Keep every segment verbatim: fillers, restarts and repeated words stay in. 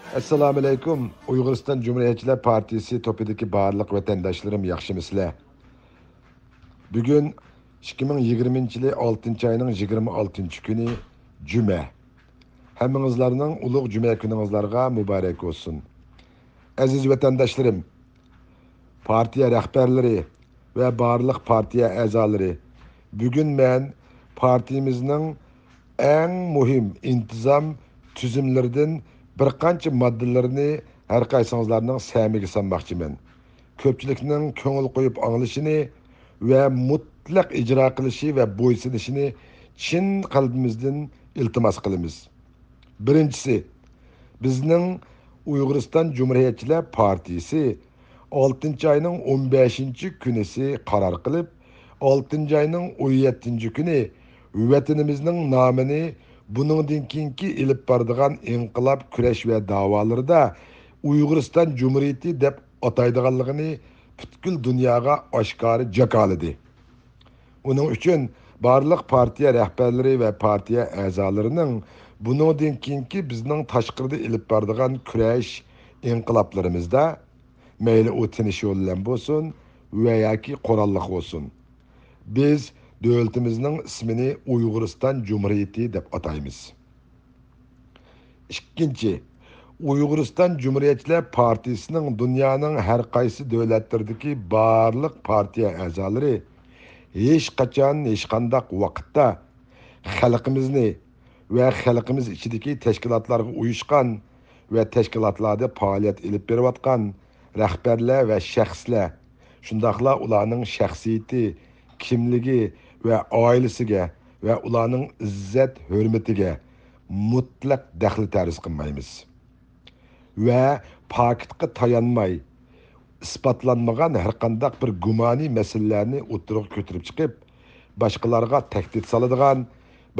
ئەسسالامۇئەلەيكۇم، ئۇيغۇرىستان جۇمھۇرىيەتچىلەر پارتىيىسى توپىدىكى بارلىق ۋەتەنداشلىرىم، ياخشىمۇسىلەر؟ بۈگۈن ئىككى مىڭ يىگىرمىنچى يىلى ئالتىنچى ئاينىڭ يىگىرمە ئالتىنچى كۈنى، جۈمە. ھەممىڭىزلارنىڭ ئۇلۇغ جۈمە كۈنىڭىزلارغا مۇبارەك بولسۇن. ئەزىز ۋەتەنداشلىرىم، پارتىيە رەھبەرلىرى ۋە بارلىق پارتىيە ئەزالىرى، بۈگۈن مەن پارتىيىمىزنىڭ ئەڭ مۇھىم ئىنتىزام تۈزۈملىرىدىن بىر قانچە ماددىلىرىنى ھەر قايسىڭىزلارنىڭ سەمىگە سالماقچىمەن. كۆپچىلىكنىڭ كۆڭۈل قويۇپ ئاڭلىشىنى ۋە مۇتلەق ئىجرا قىلىشى ۋە بويسۇنۇشىنى چىن قەلبىمىزدىن ئىلتىماس قىلىمىز. بىرىنچىسى، بىزنىڭ ئۇيغۇرىستان جۇمھۇرىيەتچىلەر پارتىيىسى ئالتىنچى ئاينىڭ ئون بەشىنچى كۈنىسى قارار قىلىپ، ئالتىنچى ئاينىڭ ئون يەتتىنچى كۈنى ۋەتىنىمىزنىڭ نامىنى بۇنىڭدىن كېيىنكى ئېلىپ بارىدىغان ئىنقىلاب، كۈرەش ۋە داۋالىرىدا ئۇيغۇرىستان جۇمھۇرىيىتى دەپ ئاتايدىغانلىقىنى پۈتكۈل دۇنياغا ئاشكارا جاكارلىدى. ئۇنىڭ ئۈچۈن بارلىق پارتىيە رەھبەرلىرى ۋە پارتىيە ئەزالىرىنىڭ بۇنىڭدىن كېيىنكى بىزنىڭ تاشقىرىدا ئېلىپ بارىدىغان كۈرەش، ئىنقىلابلىرىمىزدا، مەيلى ئۇ تىنچ يول بىلەن بولسۇن ۋە ياكى قوراللىق بولسۇن، بىز دۆلىتىمىزنىڭ ئىسمىنى ئۇيغۇرىستان جۇمھۇرىيىتى دەپ ئاتايمىز. ئىككىنچى، ئۇيغۇرىستان جۇمھۇرىيەتچىلەر پارتىيىسىنىڭ دۇنيانىڭ ھەر قايسى دۆلەتلىرىدىكى بارلىق پارتىيە ئەزالىرى ھېچقاچان، ھېچقانداق ۋاقىتتا خەلقىمىزنى ۋە خەلقىمىز ئىچىدىكى تەشكىلاتلارغا ئۇيۇشقان ۋە تەشكىلاتلاردا پائالىيەت ئېلىپ بېرىۋاتقان رەھبەرلەر ۋە شەخسلەر، شۇنداقلا ئۇلارنىڭ شەخسىيىتى، كىملىكى ۋە ئائىلىسىگە ۋە ئۇلارنىڭ ئىززەت-ھۆرمىتىگە مۇتلەق دەخلى-تەرۇز قىلمايمىز. ۋە پاكىتقا تايانماي، ئىسپاتلانمىغان ھەرقانداق بىر گۇمانىي مەسىلىلەرنى ئوتتۇرىغا كۆتۈرۈپ چىقىپ، باشقىلارغا تەھدىت سالىدىغان،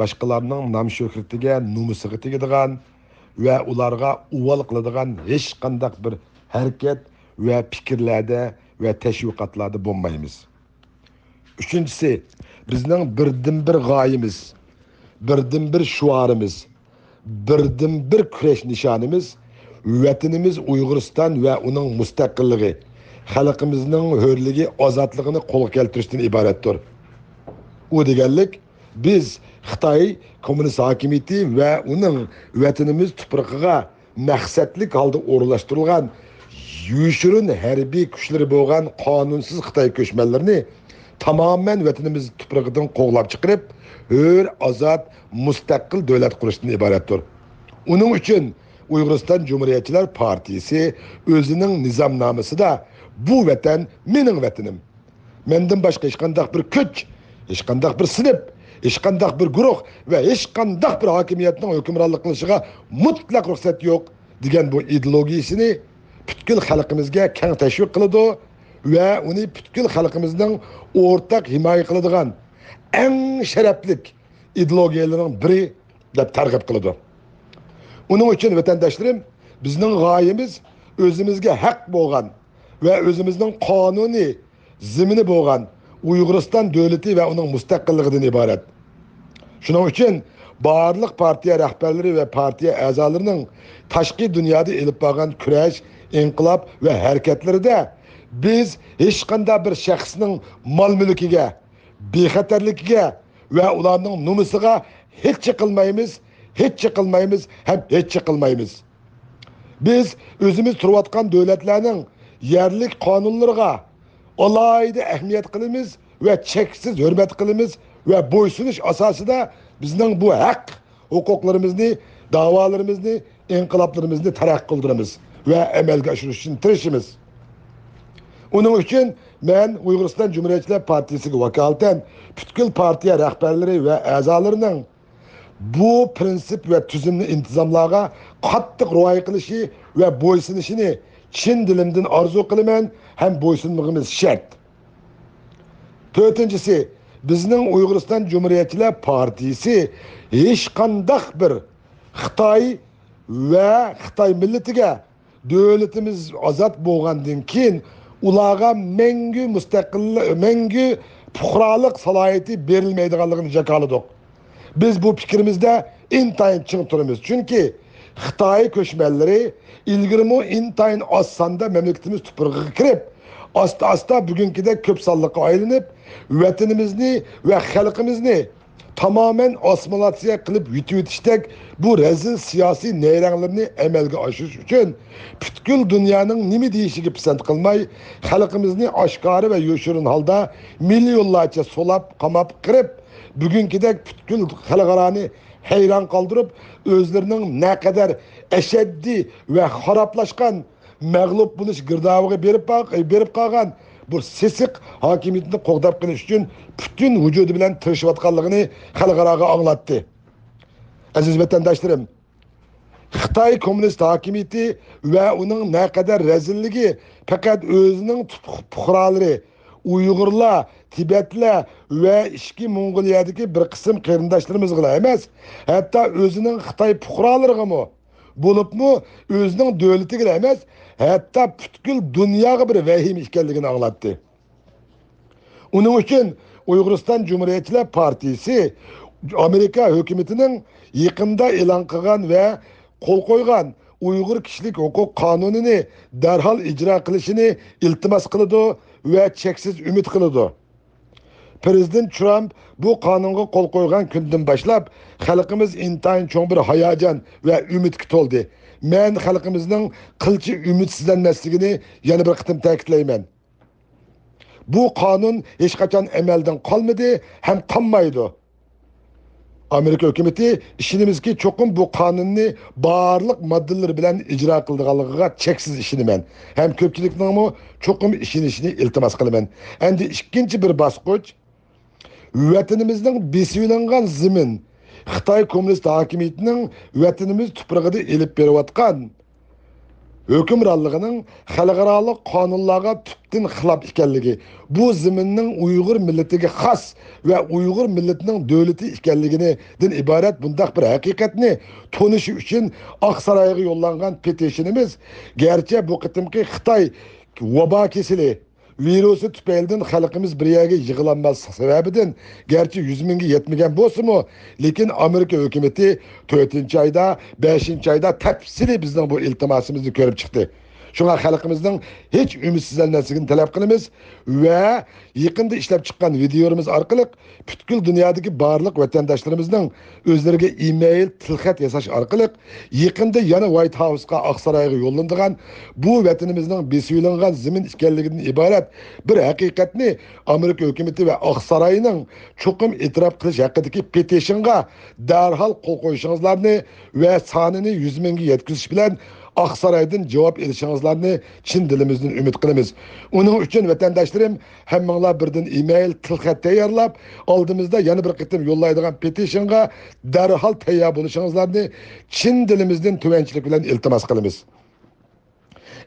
باشقىلارنىڭ نام-شۆھرىتىگە، نومۇسىغا تېگىدىغان ۋە ئۇلارغا ئۇۋال قىلىدىغان ھېچقانداق بىر ھەرىكەت ۋە پىكىرلەردە ۋە تەشۋىقاتلاردا بولمايمىز. ئۈچىنچىسى، بىزنىڭ بىردىنبىر غايىمىز، بىردىنبىر شوئارىمىز، بىردىنبىر كۈرەش نىشانىمىز ۋەتىنىمىز ئۇيغۇرىستان ۋە ئۇنىڭ مۇستەقىللىقى، خەلقىمىزنىڭ ھۆرلۈكى، ئازادلىقىنى قولغا كەلتۈرۈشتىن ئىبارەتتۇر. ئۇ دېگەنلىك، بىز خىتاي كوممۇنىست ھاكىمىيىتى ۋە ئۇنىڭ ۋەتىنىمىز تۇپرىقىغا مەقسەتلىك ھالدا ئورۇنلاشتۇرۇلغان يوشۇرۇن ھەربىي كۈچلىرى بولغان قانۇنسىز خىتاي كۆچمەنلىرىنى تامامەن ۋەتىنىمىز تۇپرىقىدىن قوغلاپ چىقىرىپ، ھۆر، ئازاد، مۇستەقىل دۆلەت قۇرۇشتىن ئىبارەتتۇر. ئۇنىڭ ئۈچۈن ئۇيغۇرىستان جۇمھۇرىيەتچىلەر پارتىيىسى ئۆزىنىڭ نىزامنامىسىدا، بۇ ۋەتەن مېنىڭ ۋەتىنىم، مەندىن باشقا ھېچقانداق بىر كۈچ، ھېچقانداق بىر سىنىپ، ھېچقانداق بىر گۇرۇھ ۋە ھېچقانداق بىر ھاكىمىيەتنىڭ ھۆكۈمرانلىق قىلىشىغا مۇتلەق رۇخسەت يوق، دېگەن بۇ ئىدېئولوگىيىسىنى پۈتكۈل خەلقىمىزگە كەڭ تەشۋىق قىلىدۇ ۋە ئۇنى پۈتكۈل خەلقىمىزنىڭ ئورتاق ھىمايە قىلىدىغان ئەڭ شەرەپلىك ئىدېئولوگىيەلىرىنىڭ بىرى دەپ تەرغىب قىلىدۇ. ئۇنىڭ ئۈچۈن، ۋەتەنداشلىرىم، بىزنىڭ غايىمىز ئۆزىمىزگە ھەق بولغان ۋە ئۆزىمىزنىڭ قانۇنىي زېمىنى بولغان ئۇيغۇرىستان دۆلىتى ۋە ئۇنىڭ مۇستەقىللىقىدىن ئىبارەت. شۇنىڭ ئۈچۈن بارلىق پارتىيە رەھبەرلىرى ۋە پارتىيە ئەزالىرىنىڭ تاشقى دۇنيادا ئېلىپ بارغان كۈرەش، ئىنقىلاب ۋە ھەرىكەتلىرىدە بىز ھېچقانداق بىر شەخسنىڭ مال-مۈلكىگە، بىخەتەرلىكىگە ۋە ئۇلارنىڭ نومۇسىغا ھېچ چېقىلمايمىز، ھېچ چېقىلمايمىز ھەم ھېچ چېقىلمايمىز. بىز ئۆزىمىز تۇرۇۋاتقان دۆلەتلەرنىڭ يەرلىك قانۇنلىرىغا ئالاھىدە ئەھمىيەت قىلىمىز ۋە چەكسىز ھۆرمەت قىلىمىز ۋە بويسۇنۇش ئاساسىدا بىزنىڭ بۇ ھەق ھوقۇقلىرىمىزنى، داۋالىرىمىزنى، ئىنقىلابلىرىمىزنى تەرەققىي قىلدۇرىمىز ۋە ئەمەلگە ئاشۇرۇش ئۈچۈن تىرىشىمىز. ئۇنىڭ ئۈچۈن مەن ئۇيغۇرىستان جۇمھۇرىيەتچىلەر پارتىيىسىگە ۋاكالىتەن پۈتكۈل پارتىيە رەھبەرلىرى ۋە ئەزالىرىنىڭ بۇ پىرىنسىپ ۋە تۈزۈمنى، ئىنتىزاملارغا قاتتىق رىئايە قىلىشى ۋە بويسۇنۇشىنى چىن دىلىمدىن ئارزۇ قىلىمەن ھەم بويسۇنمىقىمىز شەرت. تۆتىنچىسى، بىزنىڭ ئۇيغۇرىستان جۇمھۇرىيەتچىلەر پارتىيىسى ھېچقانداق بىر خىتاي ۋە خىتاي مىللىتىگە، دۆلىتىمىز ئازاد بولغاندىن كېيىن ئۇلارغا مەڭگۈ مۇستەقىل، مەڭگۈ پۇقرالىق سالاھىيىتى بېرىلمەيدىغانلىقىنى جاكارلىدۇق. بىز بۇ پىكرىمىزدە ئىنتايىن چىڭ تۇرىمىز. چۈنكى خىتاي كۆچمەنلىرى ئىلگىرىمۇ ئىنتايىن ئاز ساندا مەملىكىتىمىز تۇپرىقىغا كىرىپ، ئاستا-ئاستا بۈگۈنكىدەك كۆپ سانلىققا ئايلىنىپ، ۋەتىنىمىزنى ۋە خەلقىمىزنى تامامەن ئاسسىمىلياتسىيە قىلىپ يۇتۇۋېتىشتەك بۇ رەزىل سىياسىي نەيرەڭلىرىنى ئەمەلگە ئاشۇرۇش ئۈچۈن، پۈتكۈل دۇنيانىڭ نېمە دېيىشىگە پىسەنت قىلماي، خەلقىمىزنى ئاشكارا ۋە يوشۇرۇن ھالدا مىليونلارچە سولاپ، قاماپ، قىرىپ، بۈگۈنكىدەك پۈتكۈل خەلقئارانى ھەيران قالدۇرۇپ، ئۆزلىرىنىڭ نەقەدەر ئەشەددىي ۋە خارابلاشقان، مەغلۇپ بولۇش گىردابىغا بېرىپ باق-، بېرىپ قالغان بۇ سېسىق ھاكىمىيىتىنى قوغداپ قېلىش ئۈچۈن پۈتۈن ۋۇجۇدى بىلەن تىرىشىۋاتقانلىقىنى خەلقئاراغا ئاڭلاتتى. ئەزىز ۋەتەنداشلىرىم، خىتاي كوممۇنىست ھاكىمىيىتى ۋە ئۇنىڭ نەقەدەر رەزىللىكى پەقەت ئۆزىنىڭ تۇتقۇ پۇقرالىرى، ئۇيغۇرلار، تىبەتلەر ۋە ئىچكى موڭغۇلىيەدىكى بىر قىسىم قېرىنداشلىرىمىزغىلا ئەمەس، ھەتتا ئۆزىنىڭ خىتاي پۇقرالىرىغىمۇ، بولۇپمۇ ئۆزىنىڭ دۆلىتىگىلا ئەمەس، ھەتتا پۈتكۈل دۇنياغا بىر ۋەھىمە ئىكەنلىكىنى ئاڭلاتتى. ئۇنىڭ ئۈچۈن ئۇيغۇرىستان جۇمھۇرىيەتچىلەر پارتىيىسى ئامېرىكا ھۆكۈمىتىنىڭ يېقىندا ئېلان قىلغان ۋە قول قويغان ئۇيغۇر كىشىلىك ھوقۇق قانۇنىنى دەرھال ئىجرا قىلىشىنى ئىلتىماس قىلىدۇ ۋە چەكسىز ئۈمىد قىلىدۇ. پىرېزىدېنت ترامپ بۇ قانۇنغا قول قويغان كۈندىن باشلاپ، خەلقىمىز ئىنتايىن چوڭ بىر ھاياجان ۋە ئۈمىدكە تولدى. مەن خەلقىمىزنىڭ قىلچە ئۈمىدسىزلەنمەسلىكىنى يەنە بىر قېتىم تەكىتلەيمەن. بۇ قانۇن ھېچقاچان ئەمەلدىن قالمىدى ھەم قالمايدۇ. ئامېرىكا ھۆكۈمىتى، ئىشىنىمىزكى، چوقۇم بۇ قانۇننى بارلىق ماددىلىرى بىلەن ئىجرا قىلىدىغانلىقىغا چەكسىز ئىشىنىمەن ھەم كۆپچىلىكنىڭمۇ چوقۇم ئىشىنىشىنى ئىلتىماس قىلىمەن. ئەمدى ئىككىنچى بىر باسقۇچ، ۋەتىنىمىزنىڭ بېسىۋېلىنغان زېمىن، خىتاي كوممۇنىست ھاكىمىيىتىنىڭ ۋەتىنىمىز تۇپرىقىدا ئېلىپ بېرىۋاتقان ھۆكۈمرانلىقىنىڭ خەلقئارالىق قانۇنلارغا تۈپتىن خىلاپ ئىكەنلىكى، بۇ زېمىننىڭ ئۇيغۇر مىللىتىگە خاس ۋە ئۇيغۇر مىللىتىنىڭ دۆلىتى ئىكەنلىكىدىن ئىبارەت بۇنداق بىر ھەقىقەتنى تونۇشى ئۈچۈن ئاقسارايغا يوللانغان پېتىشنىمىز، گەرچە بۇ قېتىمقى خىتاي ۋابا كېسىلى ۋىرۇسى تۈپەيلىدىن خەلقىمىز بىر يەرگە يىغىلالماسلىق سەۋەبىدىن گەرچە يۈز مىڭگە يەتمىگەن بولسىمۇ، لېكىن ئامېرىكا ھۆكۈمىتى تۆتىنچى ئايدا، بەشىنچى ئايدا تەپسىلىي بىزنىڭ بۇ ئىلتىماسىمىزنى كۆرۈپ چىقتى. شۇڭا خەلقىمىزنىڭ ھېچ ئۈمىدسىزلەنمەسلىكىنى تەلەپ قىلىمىز ۋە يېقىندا ئىشلەپ چىققان ۋىدىيولىرىمىز ئارقىلىق پۈتكۈل دۇنيادىكى بارلىق ۋەتەنداشلىرىمىزنىڭ ئۆزلىرىگە ئىمېيل، تىلخەت ياساش ئارقىلىق يېقىندا يەنە ۋايت ھاۋسقا، ئاقسارايغا يوللىنىدىغان بۇ ۋەتىنىمىزنىڭ بېسىۋېلىنغان زېمىن ئىكەنلىكىدىن ئىبارەت بىر ھەقىقەتنى ئامېرىكا ھۆكۈمىتى ۋە ئاقساراينىڭ چوقۇم ئېتىراپ قىلىش ھەققىدىكى پېتىشنغا دەرھال قول قويۇشىڭىزلارنى ۋە سانىنى يۈز مىڭگە يەتكۈزۈش بىلەن ئاقسارايدىن جاۋاب ئېلىشىڭىزلارنى چىن دىلىمىزدىن ئۈمىد قىلىمىز. ئۇنىڭ ئۈچۈن ۋەتەنداشلىرىم، ھەممىڭلار بىردىن ئىمېيل، تىلخەت تەييارلاپ، ئالدىمىزدا يەنە بىر قېتىم يوللايدىغان پېتىشنغا دەرھال تەييار بولۇشىڭىزلارنى چىن دىلىمىزدىن تۆۋەنچىلىك بىلەن ئىلتىماس قىلىمىز.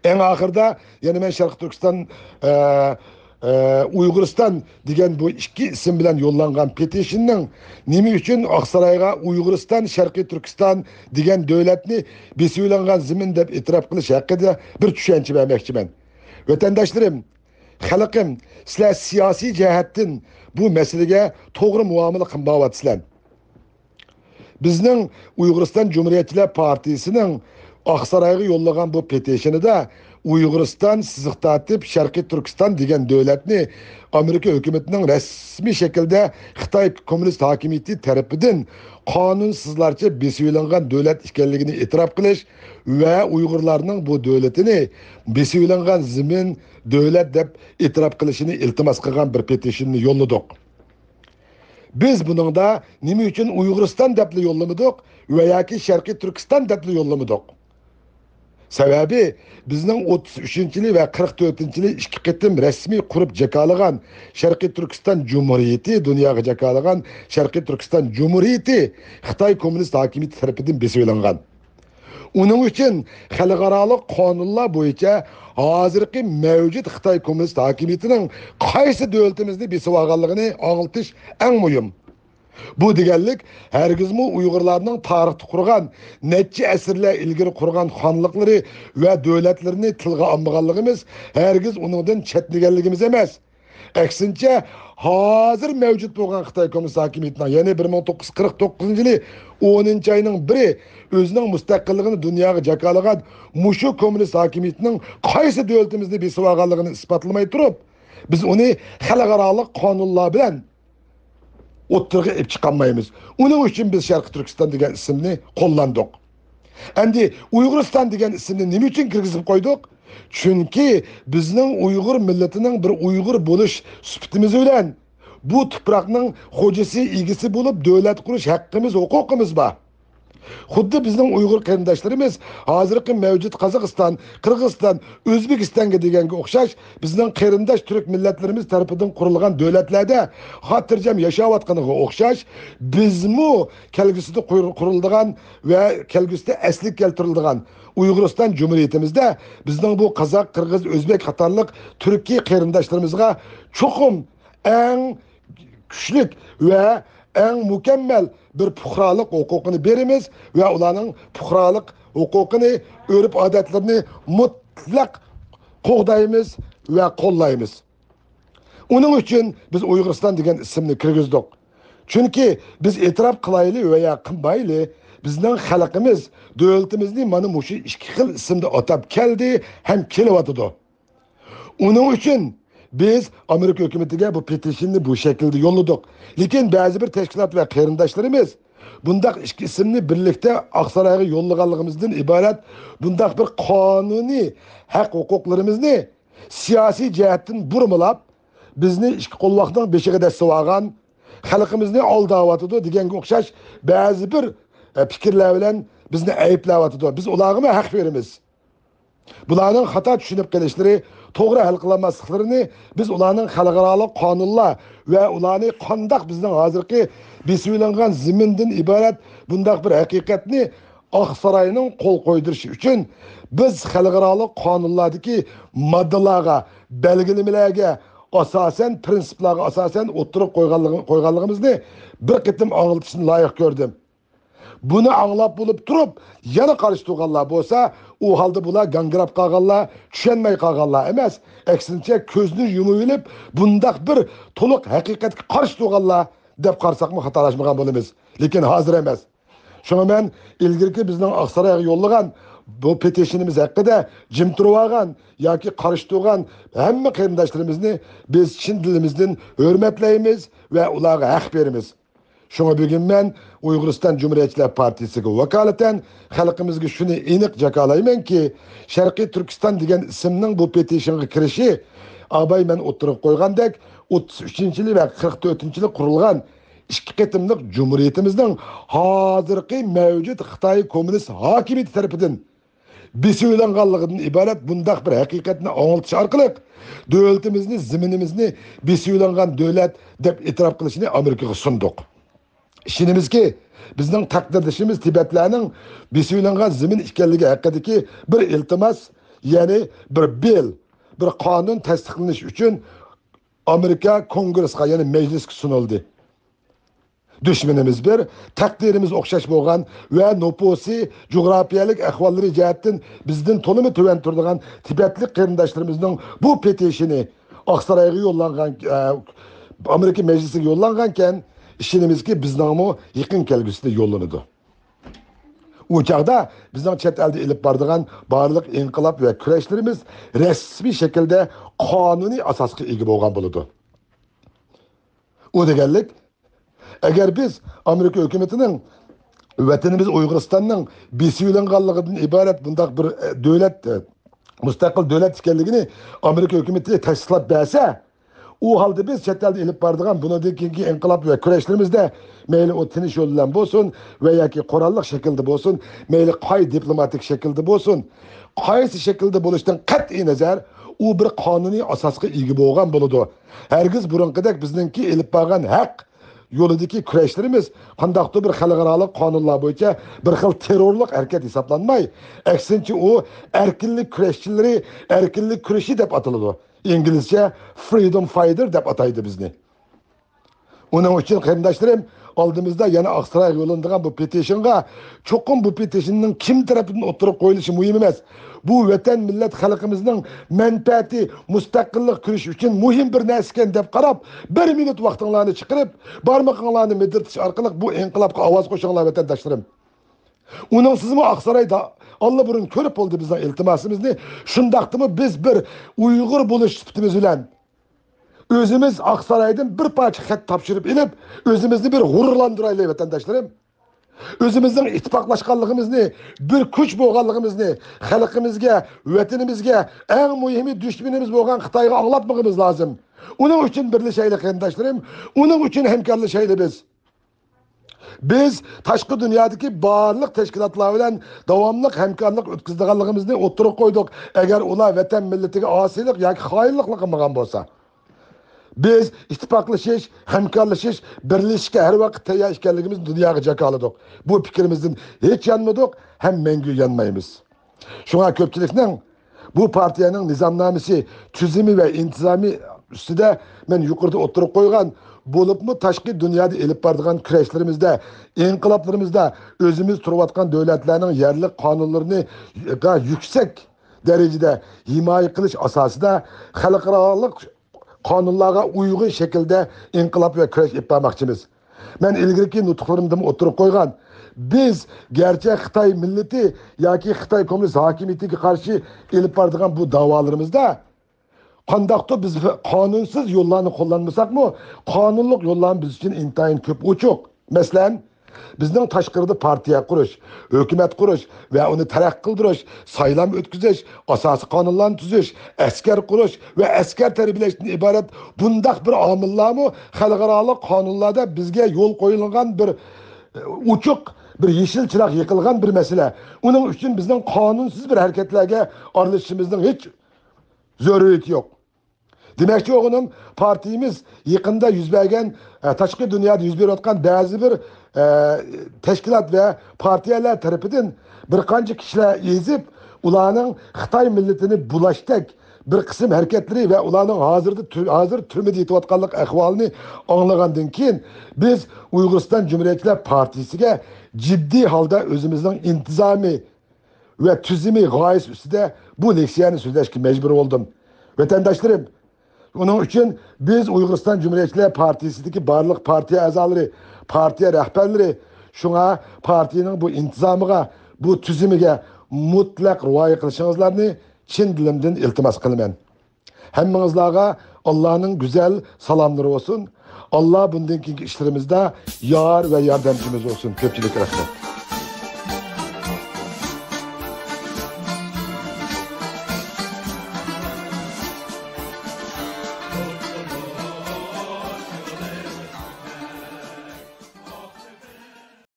ئەڭ ئاخىرىدا يەنە مەن شەرقىي تۈركىستان، ئە، ئە، ئۇيغۇرىستان دېگەن بۇ ئىككى ئىسىم بىلەن يوللانغان پېتىشننىڭ نېمە ئۈچۈن ئاقسارايغا ئۇيغۇرىستان، شەرقىي تۈركىستان دېگەن دۆلەتنى بېسىۋېلىنغان زېمىن دەپ ئېتىراپ قىلىش ھەققىدە بىر چۈشەنچە بەرمەكچىمەن. ۋەتەنداشلىرىم، خەلقىم، سىلەر سىياسىي جەھەتتىن بۇ مەسىلىگە توغرا مۇئامىلە قىلمايۋاتىسىلەر. بىزنىڭ ئۇيغۇرىستان جۇمھۇرىيەتچىلەر پارتىيىسىنىڭ ئاقسارايغا يوللىغان بۇ پېتىشنىدا ئۇيغۇرىستان سىزىق تارتىپ شەرقىي تۈركىستان دېگەن دۆلەتنى ئامېرىكا ھۆكۈمىتىنىڭ رەسمىي شەكىلدە خىتاي كوممۇنىست ھاكىمىيىتى تەرىپىدىن قانۇنسىزلارچە بېسىۋېلىنغان دۆلەت ئىكەنلىكىنى ئېتىراپ قىلىش ۋە ئۇيغۇرلارنىڭ بۇ دۆلىتىنى بېسىۋېلىنغان زېمىن، دۆلەت دەپ ئېتىراپ قىلىشىنى ئىلتىماس قىلغان بىر پېتىشننى يوللىدۇق. بىز بۇنىڭدا نېمە ئۈچۈن ئۇيغۇرىستان دەپلا يوللىمىدۇق ۋە ياكى شەرقىي تۈركىستان دەپلا يوللىمىدۇق؟ سەۋەبى، بىزنىڭ ئوتتۇز ئۈچىنچى يىلى ۋە قىرىق تۆتىنچى يىلى ئىككى قېتىم رەسمىي قۇرۇپ جاكارلىغان شەرقىي تۈركىستان جۇمھۇرىيىتى، دۇنياغا جاكارلىغان شەرقىي تۈركىستان جۇمھۇرىيىتى خىتاي كوممۇنىست ھاكىمىيىتى تەرىپىدىن بېسىۋېلىنغان. ئۇنىڭ ئۈچۈن خەلقئارالىق قانۇنلار بويىچە ھازىرقى مەۋجۇت خىتاي كوممۇنىست ھاكىمىيىتىنىڭ قايسى دۆلىتىمىزنى بېسىۋالغانلىقىنى ئاڭلىتىش ئەڭ مۇھىم. بۇ دېگەنلىك، ھەرگىزمۇ ئۇيغۇرلارنىڭ تارىختا قۇرغان، نەچچە ئەسىرلەر ئىلگىرى قۇرغان خانلىقلىرى ۋە دۆلەتلىرىنى تىلغا ئالمىغانلىقىمىز، ھەرگىز ئۇنىڭدىن چەتنىگەنلىكىمىز ئەمەس. ئەكسىنچە، ھازىر مەۋجۇت بولغان خىتاي كوممۇنىست ھاكىمىيىتىنىڭ، يەنى بىر مىڭ توققۇز يۈز قىرىق توققۇزىنچى يىلى ئونىنچى ئاينىڭ بىرى ئۆزىنىڭ مۇستەقىللىقىنى دۇنياغا جاكارلىغان مۇشۇ كوممۇنىست ھاكىمىيىتىنىڭ قايسى دۆلىتىمىزنى بېسىۋالغانلىقىنى ئىسپاتلىماي تۇرۇپ، بىز ئۇنى خەلقئارالىق قانۇنلار بىلەن ئوتتۇرىغا ئېلىپ چىقالمايمىز. ئۇنىڭ ئۈچۈن بىز شەرقىي تۈركىستان دېگەن ئىسىمنى قوللاندۇق. ئەمدى ئۇيغۇرىستان دېگەن ئىسىمنى نېمە ئۈچۈن كىرگۈزۈپ قويدۇق؟ چۈنكى بىزنىڭ ئۇيغۇر مىللىتىنىڭ بىر ئۇيغۇر بولۇش سۈپىتىمىز بىلەن بۇ تۇپراقنىڭ خوجىسى، ئىگىسى بولۇپ دۆلەت قۇرۇش ھەققىمىز، ھوقۇقىمىز بار. خۇددى بىزنىڭ ئۇيغۇر قېرىنداشلىرىمىز ھازىرقى مەۋجۇت قازاقىستان، قىرغىزىستان، ئۆزبېكىستانغا دېگەنگە ئوخشاش، بىزنىڭ قېرىنداش تۈرك مىللەتلىرىمىز تەرىپىدىن قۇرۇلغان دۆلەتلەردە خاتىرجەم ياشاۋاتقىنىغا ئوخشاش، بىزمۇ كەلگۈسىدە قۇر-، قۇرۇلىدىغان ۋە كەلگۈسىدە ئەسلىگە كەلتۈرۈلىدىغان ئۇيغۇرىستان جۇمھۇرىيىتىمىزدە بىزنىڭ بۇ قازاق، قىرغىز، ئۆزبېك قاتارلىق تۈركىي قېرىنداشلىرىمىزغا چوقۇم ئەڭ كۈچلۈك ۋە ئەڭ مۇكەممەل بىر پۇقرالىق ھوقۇقىنى بېرىمىز ۋە ئۇلارنىڭ پۇقرالىق ھوقۇقىنى، ئۆرپ-ئادەتلىرىنى مۇتلەق قوغدايمىز ۋە قوللايمىز. ئۇنىڭ ئۈچۈن بىز ئۇيغۇرىستان دېگەن ئىسىمنى كىرگۈزدۇق. چۈنكى بىز ئېتىراپ قىلايلى ۋە يا قىلمايلى، بىزنىڭ خەلقىمىز دۆلىتىمىزنى مانا مۇشۇ ئىككى خىل ئىسىمدا ئاتاپ كەلدى ھەم كېلىۋاتىدۇ. ئۇنىڭ ئۈچۈن بىز ئامېرىكا ھۆكۈمىتىگە بۇ پېتىشننى بۇ شەكىلدە يوللىدۇق. لېكىن بەزى بىر تەشكىلات ۋە قېرىنداشلىرىمىز بۇنداق ئىككى ئىسىمنى بىرلىكتە ئاقسارايغا يوللىغانلىقىمىزدىن ئىبارەت بۇنداق بىر قانۇنىي ھەق ھوقۇقلىرىمىزنى سىياسىي جەھەتتىن بۇرمىلاپ، بىزنى ئىككى قولۋاقنىڭ بېشىغا دەسسىۋالغان، خەلقىمىزنى ئالداۋاتىدۇ دېگەنگە ئوخشاش بەزى بىر، ئە، پىكىرلەر بىلەن بىزنى ئەيىبلەۋاتىدۇ. بىز ئۇلارغىمۇ ھەق بېرىمىز. بۇلارنىڭ خاتا چۈشىنىپ قېلىشلىرى، توغرا ھەل قىلالماسلىقلىرىنى بىز ئۇلارنىڭ خەلقئارالىق قانۇنلار ۋە ئۇلارنى قانداق بىزنىڭ ھازىرقى بېسىۋېلىنغان زېمىندىن ئىبارەت بۇنداق بىر ھەقىقەتنى ئاقساراينىڭ قول قويدۇرۇشى ئۈچۈن بىز خەلقئارالىق قانۇنلاردىكى ماددىلارغا، بەلگىلىمىلەرگە ئاساسەن، پىرىنسىپلارغا ئاساسەن ئوتتۇرىغا قويغانلىقى-، قويغانلىقىمىزنى بىر قېتىم ئاڭلىتىشنى لايىق كۆردۈم. بۇنى ئاڭلاپ بولۇپ تۇرۇپ، يەنە قارشى تۇرغانلار بولسا، ئۇ ھالدا بۇلار گاڭگىراپ قالغانلار، چۈشەنمەي قالغانلار ئەمەس، ئەكسىنچە، كۆزنى يۇمۇۋېلىپ، بۇنداق بىر تولۇق ھەقىقەتكە قارشى تۇرغانلار دەپ قارىساقمۇ خاتالاشمىغان بولىمىز. لېكىن ھازىر ئەمەس. شۇڭا مەن ئىلگىرىكى بىزنىڭ ئاقسارايغا يوللىغان بۇ پېتىشنىمىز ھەققىدە جىم تۇرۇۋالغان ياكى قارشى تۇرغان ھەممە قېرىنداشلىرىمىزنى بىز چىن دىلىمىزدىن ھۆرمەتلەيمىز ۋە ئۇلارغا ھەق بېرىمىز. شۇڭا بۈگۈن مەن ئۇيغۇرىستان جۇمھۇرىيەتچىلەر پارتىيىسىگە ۋاكالىتەن خەلقىمىزگە شۇنى ئېنىق جاكارلايمەنكى، شەرقىي تۈركىستان دېگەن ئىسىمنىڭ بۇ پېتىشنغا كىرىشى ئاباي مەن ئوتتۇرىغا قويغاندەك ئوتتۇز ئۈچىنچى يىلى ۋە قىرىق تۆتىنچى يىلى قۇرۇلغان ئىككى قېتىملىق جۇمھۇرىيىتىمىزنىڭ ھازىرقى مەۋجۇت خىتاي كوممۇنىست ھاكىمىيىتى تەرىپىدىن بېسىۋېلىنغانلىقىدىن ئىبارەت بۇنداق بىر ھەقىقەتنى ئاڭلىتىش ئارقىلىق دۆلىتىمىزنى، زېمىنىمىزنى بېسىۋېلىنغان دۆلەت دەپ ئېتىراپ قىلىشىنى ئامېرىكىغا سۇندۇق. ئىشىنىمىزكى، بىزنىڭ تەقدىردىشىمىز تىبەتلەرنىڭ بېسىۋېلىنغان زېمىن ئىكەنلىكى ھەققىدىكى بىر ئىلتىماس، يەنى بىر بىل، بىر قانۇن تەستىقلىنىش ئۈچۈن ئامېرىكا كونگرېسقا، يەنى مەجلىسكە سۇنۇلدى. دۈشمىنىمىز بىر، تەقدىرىمىز ئوخشاش بولغان ۋە نوپۇسى، جۇغراپىيەلىك ئەھۋاللىرى جەھەتتىن بىزدىن تولىمۇ تۆۋەن تۇرىدىغان تىبەتلىك قېرىنداشلىرىمىزنىڭ بۇ پېتىشىنى ئاقسارايغا يوللانغان، ئە، ئامېرىكا مەجلىسىگە يوللانغانكەن، ئىشىنىمىزكى، بىزنىڭمۇ يېقىن كەلگۈسىدە يوللىنىدۇ. ئۇ چاغدا بىزنىڭ چەت ئەلدە ئېلىپ بارىدىغان بارلىق ئىنقىلاب ۋە كۈرەشلىرىمىز رەسمىي شەكىلدە قانۇنىي ئاساسقا ئىگە بولغان بولىدۇ. ئۇ دېگەنلىك، ئەگەر بىز ئامېرىكا ھۆكۈمىتىنىڭ ۋەتىنىمىز ئۇيغۇرىستاننىڭ بېسىۋېلىنغانلىقىدىن ئىبارەت بۇنداق بىر، ئە، دۆلەت، ئە، مۇستەقىل دۆلەت ئىكەنلىكىنى ئامېرىكا ھۆكۈمىتى تەستىقلاپ بەرسە، ئۇ ھالدا بىز چەت ئەلدە ئېلىپ بارىدىغان بۇنىڭدىن كېيىنكى ئىنقىلاب ۋە كۈرەشلىرىمىزدە، مەيلى ئۇ تىنچ يول بىلەن بولسۇن ۋە ياكى قوراللىق شەكىلدە بولسۇن، مەيلى قاي دىپلوماتىك شەكىلدە بولسۇن، قايسى شەكىلدە بولۇشتىن قەتئىينەزەر، ئۇ بىر قانۇنىي ئاساسقا ئىگە بولغان بولىدۇ. ھەرگىز بۇرۇنقىدەك بىزنىڭكى ئېلىپ بارغان ھەق يولىدىكى كۈرەشلىرىمىز قانداقتۇر بىر خەلقئارالىق قانۇنلار بويىچە بىر خىل تېررورلۇق ھەرىكەت ھېسابلانماي، ئەكسىنچە، ئۇ ئەركىنلىك كۈرەشچىلىرى، ئەركىنلىك كۈرىشى دەپ ئاتىلىدۇ. ئىنگلىزچە freedom fighter دەپ ئاتايدۇ بىزنى. ئۇنىڭ ئۈچۈن، قېرىنداشلىرىم، ئالدىمىزدا يەنە ئاقسارايغا يوللىنىدىغان بۇ پېتىشنغا چوقۇم بۇ پېتىشننىڭ كىم تەرىپىدىن ئوتتۇرىغا قويۇلۇشى مۇھىم ئەمەس. بۇ ۋەتەن، مىللەت، خەلقىمىزنىڭ مەنپەئەتى، مۇستەقىللىق كۈرىشى ئۈچۈن مۇھىم بىر نەرسىكەن دەپ قاراپ، بىر مىنۇت ۋاقتىڭلارنى چىقىرىپ، بارمىقىڭلارنى مىدىرلىتىش ئارقىلىق بۇ ئىنقىلابقا ئاۋاز قوشۇڭلار، ۋەتەنداشلىرىم. ئۇنىڭسىزمۇ ئاقسارايدا ئاللىبۇرۇن كۆرۈپ بولدى بىزنىڭ ئىلتىماسىمىزنى. شۇنداقتىمۇ بىز بىر ئۇيغۇر بولۇش سۈپىتىمىز بىلەن ئۆزىمىز ئاقسارايدىن بىر پارچە خەت تاپشۇرۇپ ئېلىپ، ئۆزىمىزنى بىر غۇرۇرلاندۇرايلى، ۋەتەنداشلىرىم. ئۆزىمىزنىڭ ئىتتىپاقلاشقانلىقىمىزنى، بىر كۈچ بولغانلىقىمىزنى، خەلقىمىزگە، ۋەتىنىمىزگە، ئەڭ مۇھىمى دۈشمىنىمىز بولغان خىتايغا ئاڭلاتمىقىمىز لازىم. ئۇنىڭ ئۈچۈن بىرلىشەيلى، قېرىنداشلىرىم. ئۇنىڭ ئۈچۈن ھەمكارلىشايلى بىز. بىز تاشقى دۇنيادىكى بارلىق تەشكىلاتلار بىلەن داۋاملىق ھەمكارلىق ئۆتكۈزىدىغانلىقىمىزنى ئوتتۇرىغا قويدۇق، ئەگەر ئۇلار ۋەتەن مىللىتىگە ئاسىيلىق ياكى خائىنلىقلا قىلمىغان بولسا. بىز ئىتتىپاقلىشىش، ھەمكارلىشىش، بىرلىشىشكە ھەر ۋاقىت تەييار ئىكەنلىكىمىزنى دۇنياغا جاكارلىدۇق. بۇ پىكرىمىزدىن ھېچ يانمىدۇق ھەم مەڭگۈ يانمايمىز. شۇڭا كۆپچىلىكنىڭ بۇ پارتىيەنىڭ نىزامنامىسى، تۈزۈمى ۋە ئىنتىزامى ئۈستىدە مەن يۇقىرىدا ئوتتۇرىغا قويغان، بولۇپمۇ تاشقى دۇنيادا ئېلىپ بارىدىغان كۈرەشلىرىمىزدە، ئىنقىلابلىرىمىزدا ئۆزىمىز تۇرۇۋاتقان دۆلەتلەرنىڭ يەرلىك قانۇنلىرىنى يۈكسەك دەرىجىدە ھىمايە قىلىش ئاساسىدا خەلقئارالىق قانۇنلارغا ئۇيغۇن شەكىلدە ئىنقىلاب ۋە كۈرەش ئېلىپ بارماقچىمىز. مەن ئىلگىرىكى نۇتۇقلىرىمدىمۇ ئوتتۇرىغا قويغان، بىز گەرچە خىتاي مىللىتى ياكى خىتاي كوممۇنىست ھاكىمىيىتىگە قارشى ئېلىپ بارىدىغان بۇ داۋالىرىمىزدا قانداقتۇر بىز قانۇنسىز يوللارنى قوللانمىساقمۇ، قانۇنلۇق يوللارمۇ بىز ئۈچۈن ئىنتايىن كۆپ ئوچۇق. مەسىلەن، بىزنىڭ تاشقىرىدا پارتىيە قۇرۇش، ھۆكۈمەت قۇرۇش ۋە ئۇنى تەرەققىي قىلدۇرۇش، سايلام ئۆتكۈزۈش، ئاساسىي قانۇنلارنى تۈزۈش، ئەسكەر قۇرۇش ۋە ئەسكەر تەربىيەلەشتىن ئىبارەت بۇنداق بىر ئامىللارمۇ خەلقئارالىق قانۇنلاردا بىزگە يول قويۇلغان بىر، ئە، ئوچۇق، بىر يېشىل چىراغ يېقىلغان بىر مەسىلە. ئۇنىڭ ئۈچۈن بىزنىڭ قانۇنسىز بىر ھەرىكەتلەرگە ئارىلىشىشىمىزنىڭ ھېچ زۆرۈرىيىتى يوق. دېمەكچى بولغىنىم، پارتىيىمىز يېقىندا يۈز بەرگەن، ئە، تاشقى دۇنيادا يۈز بېرىۋاتقان بەزى بىر، ئە، تەشكىلات ۋە پارتىيەلەر تەرىپىدىن بىر قانچە كىشىلەر ئېزىپ، ئۇلارنىڭ خىتاي مىللىتىنى بۇلاشتەك بىر قىسىم ھەرىكەتلىرى ۋە ئۇلارنىڭ ھازىردا تۈ-، ھازىر تۈرمىدە يېتىۋاتقانلىق ئەھۋالىنى ئاڭلىغاندىن كېيىن، بىز ئۇيغۇرىستان جۇمھۇرىيەتچىلەر پارتىيىسىگە جىددىي ھالدا ئۆزىمىزنىڭ ئىنتىزامى ۋە تۈزۈمى غايىسى ئۈستىدە بۇ لېكسىيەنى سۆزلەشكە مەجبۇر بولدۇم. ۋەتەنداشلىرىم، ئۇنىڭ ئۈچۈن بىز ئۇيغۇرىستان جۇمھۇرىيەتچىلەر پارتىيىسىدىكى بارلىق پارتىيە ئەزالىرى، پارتىيە رەھبەرلىرى، شۇڭا پارتىيىنىڭ بۇ ئىنتىزامىغا، بۇ تۈزۈمىگە مۇتلەق رىئايە قىلىشىڭىزلارنى چىن دىلىمدىن ئىلتىماس قىلىمەن. ھەممىڭىزلارغا ئاللانىڭ گۈزەل سالاملىرى بولسۇن. ئاللا بۇندىن كېيىنكى ئىشلىرىمىزدا يار ۋە ياردەمچىمىز بولسۇن. كۆپچىلىككە رەھمەت.